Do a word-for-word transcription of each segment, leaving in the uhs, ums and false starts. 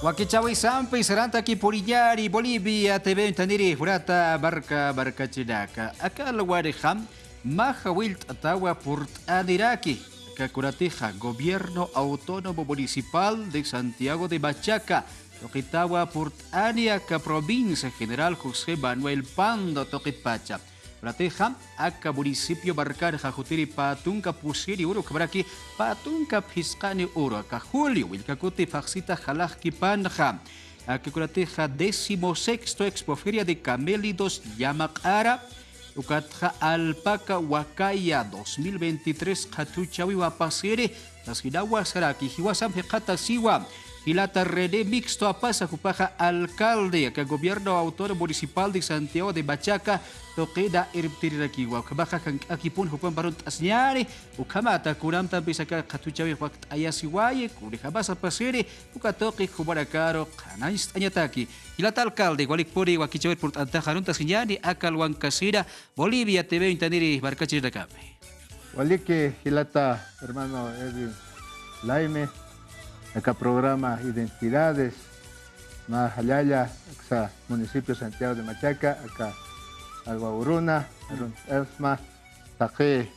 Wakichäwisampi sarantakiw puriñäni Bolivia T V uñtaniri jurata marka markachirinaka. Aka alwanixa mä jawillt'atawa purt'aniraki. Aka kunatixa Gobierno Autónomo Municipal de Santiago de Machaca tuqitawa purt'ani aka provincia General José Manuel Pando tuqitpacha. Kunatixa aka municipio markanxa jutiri pä tunka pusiri uru ukhamaraki pä tunka phisqani uru aka julio willka kuti phaxsita jalaxkipanxa. Aka kunatixa decimosexto Expoferia de Camélidos Llama Q'ara, ukatxa Alpaca Wacaya dos mil veintitrés qhathuchäwiwa apasiri, sasinawa saraki, jiwasamp jikxatasiwa jilata René Mixto Apaza, jupaxa alcalde aka Gobierno Autónomo Municipal de Santiago de Machaca, tuqina irptirirakiwa. Ukhamaxa jank'akipun jupamp arunt'asiñäni, ukhamata kunamtampis aka qhathuchäwix wakt'ayasiwayi, kunjamasa apasiri, uka tuqi jumanakaru qhanañcht'añataki. Jilata alcalde, walikpuni wakichäwir purt'antaxa arunt'asiñäni, aka alwankasina Bolivia T V uñtaniri markachirinakampi. Waliki jilata hermano Edwin Laime, aka programa Identidades, mä jallalla, aksa municipio Santiago de Machaca, aka alwa uruna, arunt'asma, taqi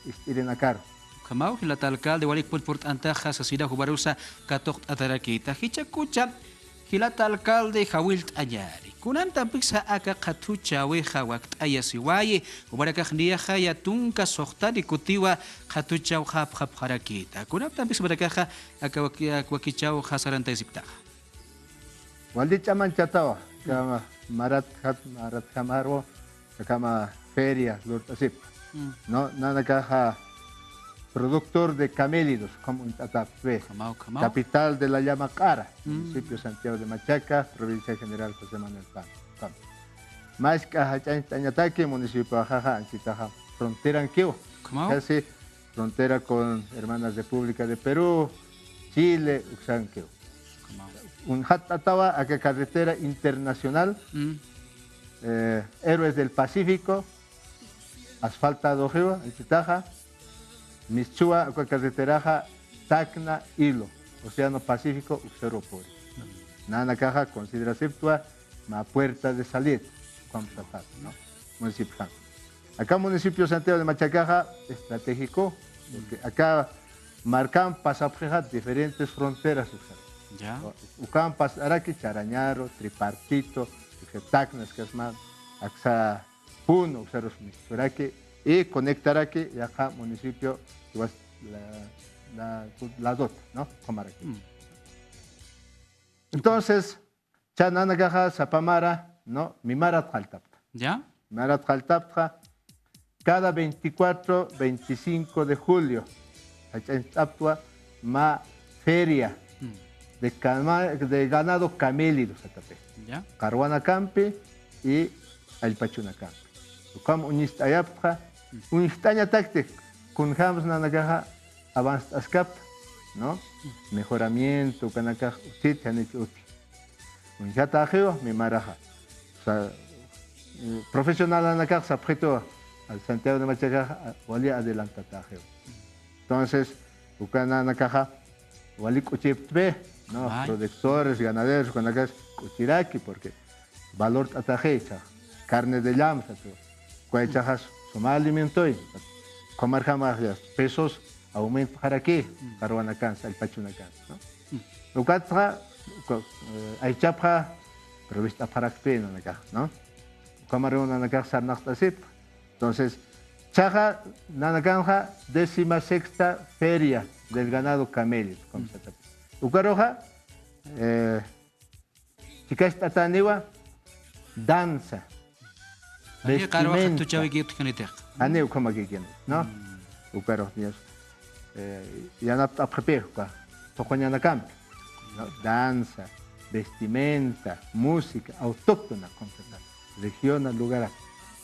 ist'irinakar. Ukhamaw, jilata alcalde, walikpun purt'antaxa sasina jumarusa katuqt'atarakïta. Jichhakucha, jilata alcalde, jawillt'añäni. Kunantampisa aka qhathuchäwixa wakt'ayasiwayi, jumanakax niyaxa ya tunka suxtani kutiwa qhathuchäwxapxapxarakïta. Kunantampis jumanakaxa aka waki-, aka wakichäwxa sarantayasipktaxa. Wali ch'amanchatawa, kama maratjat, maratjamarwa, kama feria lurt'asip. Mm. No, nanakaxa productor de camélidos, como uñt'atapxi. Ukhamaw, ukhamaw. Capital de la Llama Q'ara, mm, municipio Santiago de Machaca, provincia General José Manuel Pando. Ukham. Mask'a jach'añcht'añataki municipioxaxa, anchitaxa fronterankiw. Ukhamaw. Casi frontera con hermana República de Perú, Chile, uksankiw. Ukhamaw. Uñjat'atawa aka carretera internacional, mm, eh, Héroes del Pacífico, asfaltadoxiwa, anchitaxa, mischhuwa, uka carreteraxa, Tacna, Ilo, Océano Pacífico, uksaru puri. Nanakaxa considerasipktwa, mä puerta de salida, ukham sapat, ¿no? Municipio. Aka municipio Santiago de Machacaxa estratégico, porque aka markan pasapxixa diferentes fronteras, uksa. Ya. Ukan pasaraki Charañaru, Tripartito, uksa Tacna, uskasma, aksa Puno, uksarus mischhuraki, y conectaraki, yaqha municipio, igual la, la, ladot, ¿no? Ukhamaraki. Mm. Entonces, cha nanakaxa sapa mara, ¿no? Mimarat qalltapta. Ya. Mimarat qalltapta, cada veinticuatro, veinticinco de julio, jach'añcht'aptwa mä feria, mm, de cama-, de ganado camélido, satapi. Ya. Qarwanakampi y allpachunakampi. Ukham uñist'ayapta, mm, uñist'añatakti, kunjams nanakaxa avanzt'askapta, ¿no? Mejoramiento, ukanakax utjit, janich utji. Uñjatäxiwa, mimaraxa. O sea, eh, profesionalanakax sapxitu, al Santiago de Machacax, a, wali adelantataxiwa. Entonces, uka nanakaxa, wali k'uchiptpi, ¿no? Ay. Productores, ganaderos, ukanakax k'uchiraki, porque valort'ataxi, ichhax, carne de llama, satu. Uka ichhaxa suma alimentoy. Ukhamarjamax ya pesos aumentxaraki, mm, qarwanakansa, allpachunakansa, ¿no? Mm. Ukatxa, uka, eh, aychapxa, pero wist'apxarakpi nanakax, ¿no? Ukhamarux nanakax sarnaqt'asipxa. Entonces, ichhaxa, nanakanxa, décima sexta feria del ganado camello, ¿cómo se llama? Ukaruxa, eh, chikacht'atäniwa danza, jani qarwa vestimenta, qhatuchäwiki utjkänitix. Jani ukhamakïkini, ¿no? Mm. Ukarux, Dios, eh, yanapt'apxipï uka tuquñanakampi, ¿no? Danza, vestimenta, música, autóctona, contratar, regional, lugar.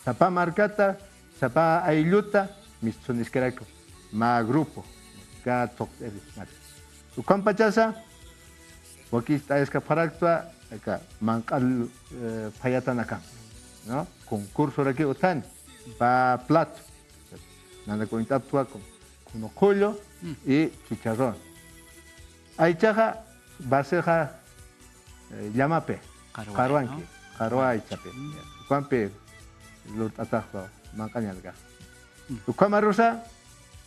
Sapa markata, sapa aylluta, mistsuniskaraki, mä grupo, cada tuqt'iri, mati. Ukhampachasa, wakicht'ayaskapxaraktwa, aka manq'a, eh, phayatanakampi, ¿no? Concursoraki utjani, pä plato. Nanaka uñt'aptwa, kun-, kunuqullu, mm, y chicharrón. Aychaxa, basexa, eh, llamapi, qarwa, qarwanki, ¿no? Qarwa aychapi. Mm. Ukampi lurt'ataxpa manq'añanakax. Mm. Ukhamarusa,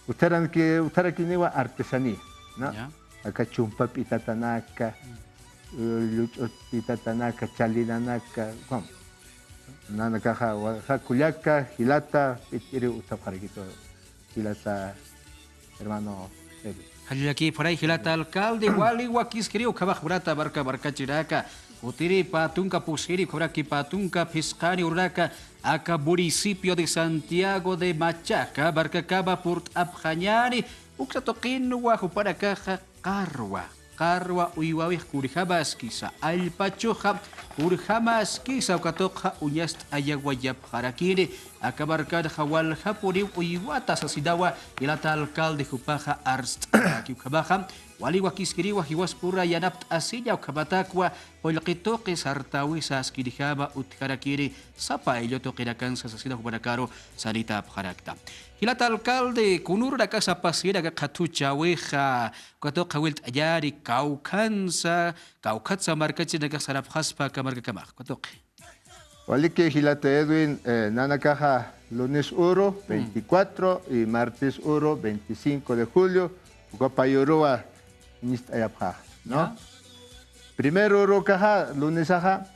utjaranki, utjarakiniwa artesanía, ¿no? Ya. Aka chumpa p'itatanaka, mm, eh, lluch'ut p'itatanaka, chalinanaka, ukham. Nanakaxa, wayna kullaka, jilata, p'itk'iri utjapxarakitu, jilata, hermano Edwin. Jallallakipxaray jilata alcalde, wali wakiskiriw ukhamax munata marka markachirinaka. Kutiri pä tunka pusiri, ukhamaraki pä tunka phisqani urunaka, aka municipio de Santiago de Machaca markakama purt'apxañäni, uksa tuqinwa jupanakaxa qarwa, qarwa uywawix kunjamaskisa, allpachuxa kunjamaskisa, uka tuqxa uñast'ayawayapxarakini. Aka markanxa waljapuniw uywata sasinawa jilata alcalde, jupaxa arst'araki ukhamaxa. Wali wakiskiriwa jiwaspura yanapt'asiña ukhamatakwa qullqi tuqi sartäwisa askinjama utjarakini sapa ayllu tuqinakansa sasina jupanakaru sanitapxarakta. Jilata alcalde, kunürunakasa pasina aka qhathuchäwixa, uka tuqi jawillt'añäni, kawkhansa, kawkhatsa markachirinakax sarapxaspa aka markakamax, uka tuqi. Waliki jilata Edwin, eh, nanakaxa lunes uru, mm, veinticuatro, y martes uru, veinticinco de julio, uka payuruwa uñist'ayapxäxa, ¿no? Ya. Primer urukaxa, lunesaxa,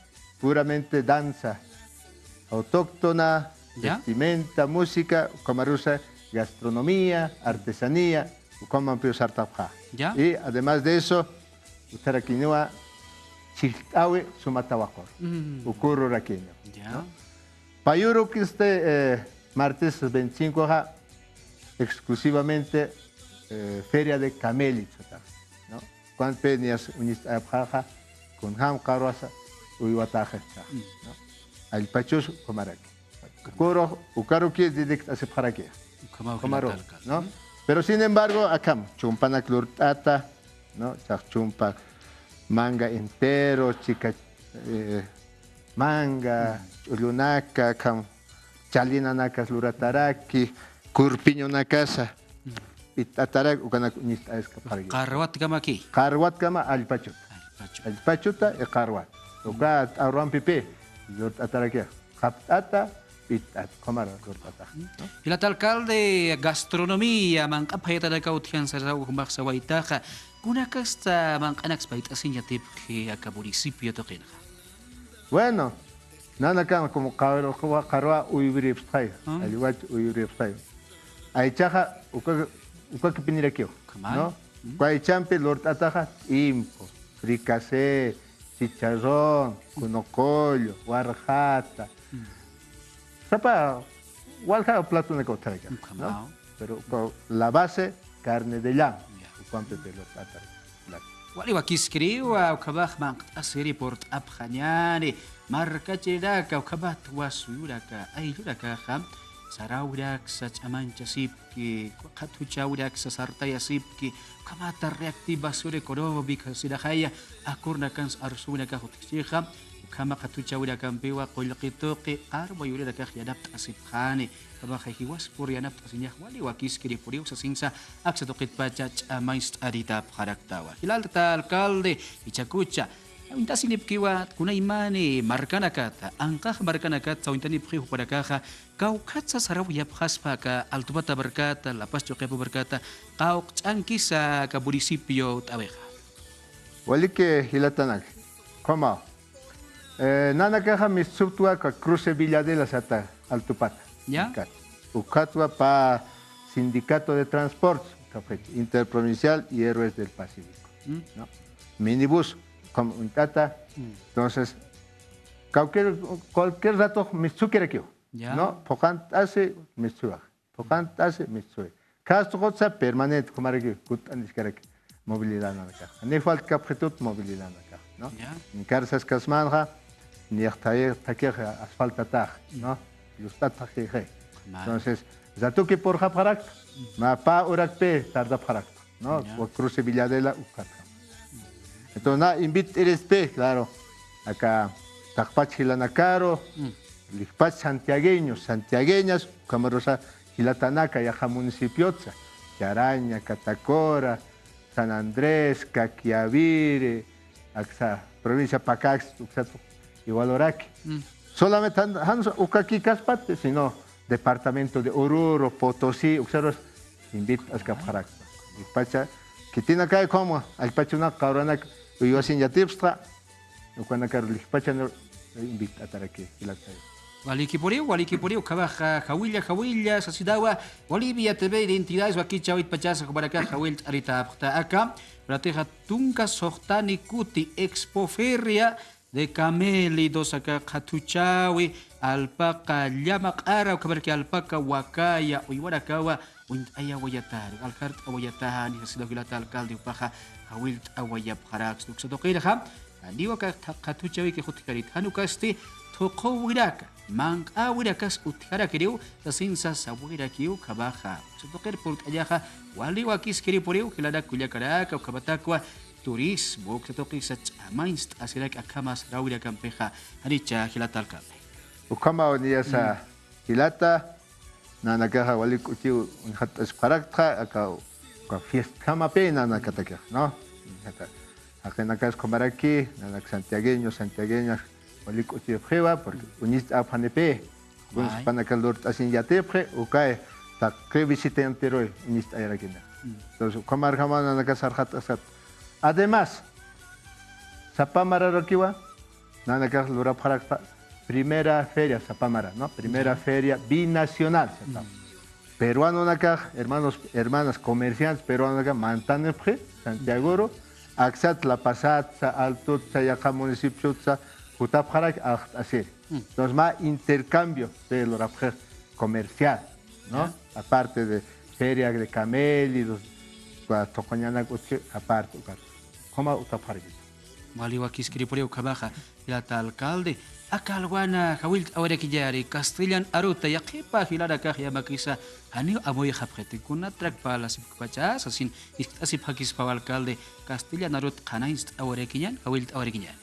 puramente danza autóctona, ya, vestimenta, música, ukhamarusa gastronomía, artesanía, ukhamampiw sartapxä. Ya. Y además de eso, utjarakiniwa chhijlt'äwi suma tawaqur. Mm. Uka ururakiniw, ya, ¿no? Payuru que este, eh, martes veinticincoxa exclusivamente, eh, feria de camelli, ¿no? Ukampi niyas uñist'ayapxäxa, kunjam qarwasa uywatäxi, ¿no? Allpachus ukhamaraki. Ukarux, ukaruki direct'asipxaraki. Ukhamaw, ukhamaru, jilata alcalde, ¿no? Pero sin embargo, akham, chumpanak lurt'ata, ¿no? Chax chumpa manga entero, chika, eh, manga, mm, ch'ullunaka, akham, chalinanakas lurataraki, kurpiñunakasa, mm, p'itt'ataraki, ukanak uñist'ayaskapxaraki. Qarwatkama, qarwatkama allpachuta. Allpachuta. Allpachuta y qarwata. Uka t'arwampipi lurt'ataraki. Qhapt'ata, p'itt'ata, ukhamaru lurt'ata, ¿no? Jilata alcalde, gastronomía, manq'a phayatanaka utjan saraw jumax sawaytaxa, kunakasta manq'anaks payt'asiñ yatipxi aka municipio tuqinxa. Bueno, nanakama como qarwa, qarwa uywiripxay, ah, allpach uywiripxay. Aychaxa uka, ukakipinirakiw, ¿no? Mm. Uka aychampi lurt'ataxa t'impu, fricasé, chicharrón, kunuqullu, warjata. Mm. Sapa walja platonaka utjaraki, ¿no? Ukhamaw. Pero uka la base, carne de llama. Ya. Ukampi lurt'ata plato. Wali wakiskiriwa, ukhamax manq't'asiri purt'apxañäni, markachirinaka, ukhamatwa suyunaka, ayllunakaxa, saräwiraksa ch'amañchasipki, qhathuchäwiraksa sartayasipki, ukhamata reactivación económica sasinaxaya, akornakans arsuwinakax utjchixa, ukhama qhathuchäwinakampiwa qullqi tuqi qarwa uywinakax yanapt'asipxani, ukhamaxa jiwaspur yanapt'asiñax wali wakiskiripuniw sasinsa, aksa tuqitpacha ch'amañcht'aritapxaraktawa. Jilata alcalde, jichhakucha, sawintasinipkiwa kunaymani markanakata, anqax markanakata sawintanipxi jupanakaxa, kawkhatsa sarawayapxaspa aka Altupata markata, La Paz Chuqiyapu markata, qawqch'ankisa aka municipio T'awixa. Waliki jilatanak, ukhamaw. Eh, nanakaxa mistsuptwa aka cruce Villa Adela sata Altupata. Ya. Ukatwa pä sindicato de transportes, Café Interprovincial y Héroes del Pacífico, mm, ¿no? Minibús, como un tata. Mm. Entonces, cualquier, cualquier rato mistsukirakiw. Ya. ¿No? Phuqant'asi mistsuwa. Phuqant'asi mistsuwa. Kastxutsa permanente, ukhamaraki kutt'aniskaraki movilidad nanakax. Ni faltkapxitut movilidad nanakax, ¿no? Ya. Inkarsaskasmanxa, niyax thakix asfaltatax, ¿no? Llust'at thakixi. Entonces, ratuki purxapxarakta, mä pä urakpi tardapxarakta, ¿no? Ya. O cruce Villa Adela, ukatxa. Entonces, na invit'irispi, claro, aka taqpach jilanakaru, mm, lijpach santiagueños, santiagueñas, ukhamarusa jilatanaka yaqha municipiotsa, Charaña, Catacora, San Andrés, Caquiaviri, aksa provincia Pacaques, uksat igual uraki. Mm. Solamente jan, jan ukaki kaspati, sino departamento de Oruro, Potosí, uksarus invit'askapxarakta. Pacha, khitinakay como, allpachunak qawranak uywasin yatipxta, ukanakar lijpachanur invit'ataraki, jilatay. Walikipuriw, walikipuriw, ukhamaxa jawilla, jawilla, sasinawa, Bolivia T V, Identidades, wakichäwit pachasa, jumanakax jawillt'aritapxta aka, ratixa tunka suxtani kuti, Expoferia de Camélidos, aka qhathuchäwi, alpaca llama q'ara, ukhamaraki alpaca wacaya, uywanakawa, uñt'ayawayatari, aljart'awayatani, sasinaw jilata alcalde, jupaxa jawillt'awayapxaraksta, uksa tuqirxa, janiw aka qhathuchäwikix utjkarit, jan ukasti thuqhuwinaka, manq'äwinakas utjarakiriw, sasinsa sawirakiw ukhamaxa. Uksa tuqir purt'añaxa, wali wakiskiripuniw, jilanak kullakanaka, ukhamatakwa turismo, uksa tuqisa ch'amañcht'asiraki akhama sarawinakampixa, janicha jilata alcalde. Ukhamaw niyasa jilata, nanakaxa wali k'uchiw uñxatt'asipxaraktxa, aka, aka fiestjamapi nanakatakix, ¿no? Jaqinakas ukhamaraki, nanak santiagueño, santiagueñas, wali k'uchipxiwa, porque uñist'apxanipi, kuns jupanakax lurt'asin yatipxi, ukay, taqi visitanteruy, uñist'ayarakina. Entonces, ukhamarjamaw nanakas sarxatt'asat. Además, sapa mararakiwa, nanakax lurapxarakta primera feria sapa mara, ¿no? Primera feria binacional, sapa. Peruanonakax, hermanos, hermanas, comerciantes peruanonakax mantanipxi, Santiagoru, aksat La Pazatsa, Altutsa, yaqha municipiotsa, jutapxarak, akt'asir. Entonces, mä intercambio de lurapxi comercial, ¿no? Aparte de feria de camélidos, uka thuqhuñanak utji, aparte, uka, ukhama utjapxarakita. Wali wakiskiripuniw ukhamaxa, jilata alcalde, aka alwana jawillt'awayarakiñäni, castellan aruta, yaqhipa jilanakax yamakisa, janiw amuyxapxiti, kunatrak parlasipkpacha, sasin jiskt'asipxakispaw alcalde, castellan arut qhanañcht'awayarakiñäni, jawillt'awayarakiñäni.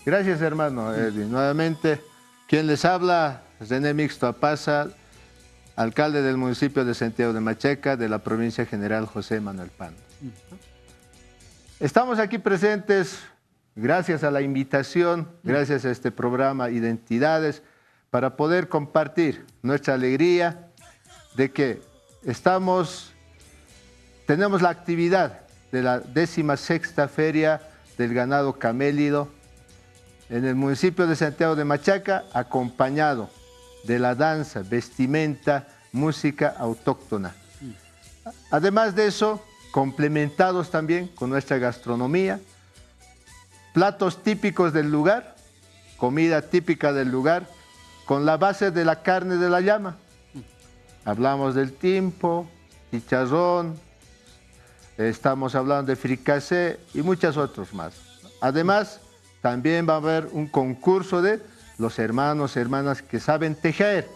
Gracias, hermano Edwin. Nuevamente, quien les habla, René Mixto Apaza, alcalde del municipio de Santiago de Machaca, de la provincia General José Manuel Pando. Estamos aquí presentes gracias a la invitación, gracias a este programa Identidades, para poder compartir nuestra alegría de que estamos, tenemos la actividad de la décima sexta Feria del Ganado Camélido en el municipio de Santiago de Machaca, acompañado de la danza, vestimenta, música autóctona. Además de eso, complementados también con nuestra gastronomía, platos típicos del lugar, comida típica del lugar, con la base de la carne de la llama. Hablamos del timpo, chicharrón, estamos hablando de fricasé y muchos otros más. Además, también va a haber un concurso de los hermanos, hermanas que saben tejer,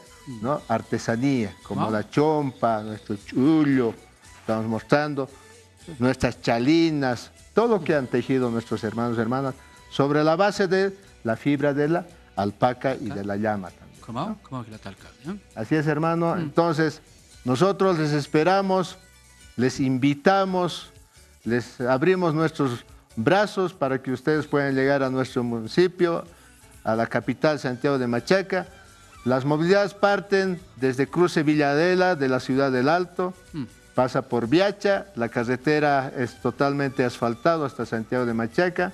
¿no? Artesanía, como la chompa, nuestro chullo, estamos mostrando nuestras chalinas, todo lo que han tejido nuestros hermanos, hermanas, sobre la base de la fibra de la alpaca y de la llama también. ¿Cómo? ¿Cómo que la talca? ¿Eh? Así es, hermano. Entonces, nosotros les esperamos, les invitamos, les abrimos nuestros brazos para que ustedes puedan llegar a nuestro municipio, a la capital, Santiago de Machaca. Las movilidades parten desde Cruce Villadela de la ciudad del Alto, pasa por Viacha, la carretera es totalmente asfaltado hasta Santiago de Machaca.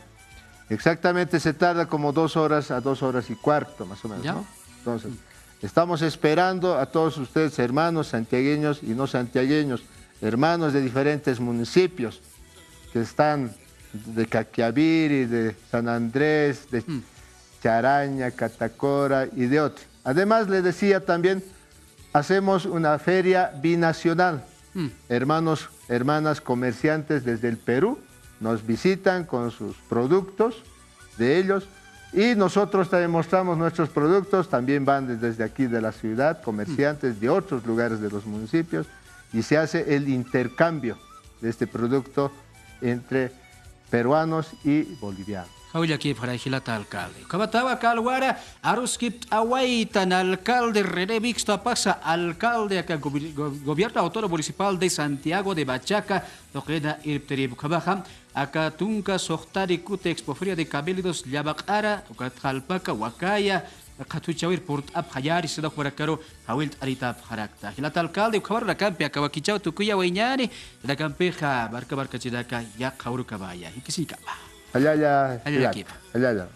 Exactamente se tarda como dos horas a dos horas y cuarto, más o menos, ¿no? Entonces, estamos esperando a todos ustedes, hermanos santiagueños y no santiagueños, hermanos de diferentes municipios que están de Caquiaviri, de San Andrés, de Charaña, Catacora y de otros. Además, le decía también, hacemos una feria binacional. Hermanos, hermanas comerciantes desde el Perú nos visitan con sus productos de ellos y nosotros también mostramos nuestros productos, también van de-, desde aquí de la ciudad, comerciantes de otros lugares de los municipios y se hace el intercambio de este producto entre peruanos y bolivianos. Jawillakipxaray jilata alcalde. Ukhamatawa aka alwara aruskipt'awaytan alcalde René Mixto Apaza, alcalde aka gobi-, go-, gobierno autónomo municipal de Santiago de Machaca, tuqina irptirip ukhamaxa, aka tunka suxtani kuti Expoferia de Camélidos Llama Q'ara, ukat Jalpaca, Wacaya, qhathuchawir purt'apxañäni, sina jumanakaru jawillt'anitapxarakta. Jilata alcalde, ukhamarurakampi aka wakichäw tukuyawayñäni, jinakampixa marka markachirinaka yaqha urukamaya. Jikisiñkama. Allalla, allalla, jilata. Allalla.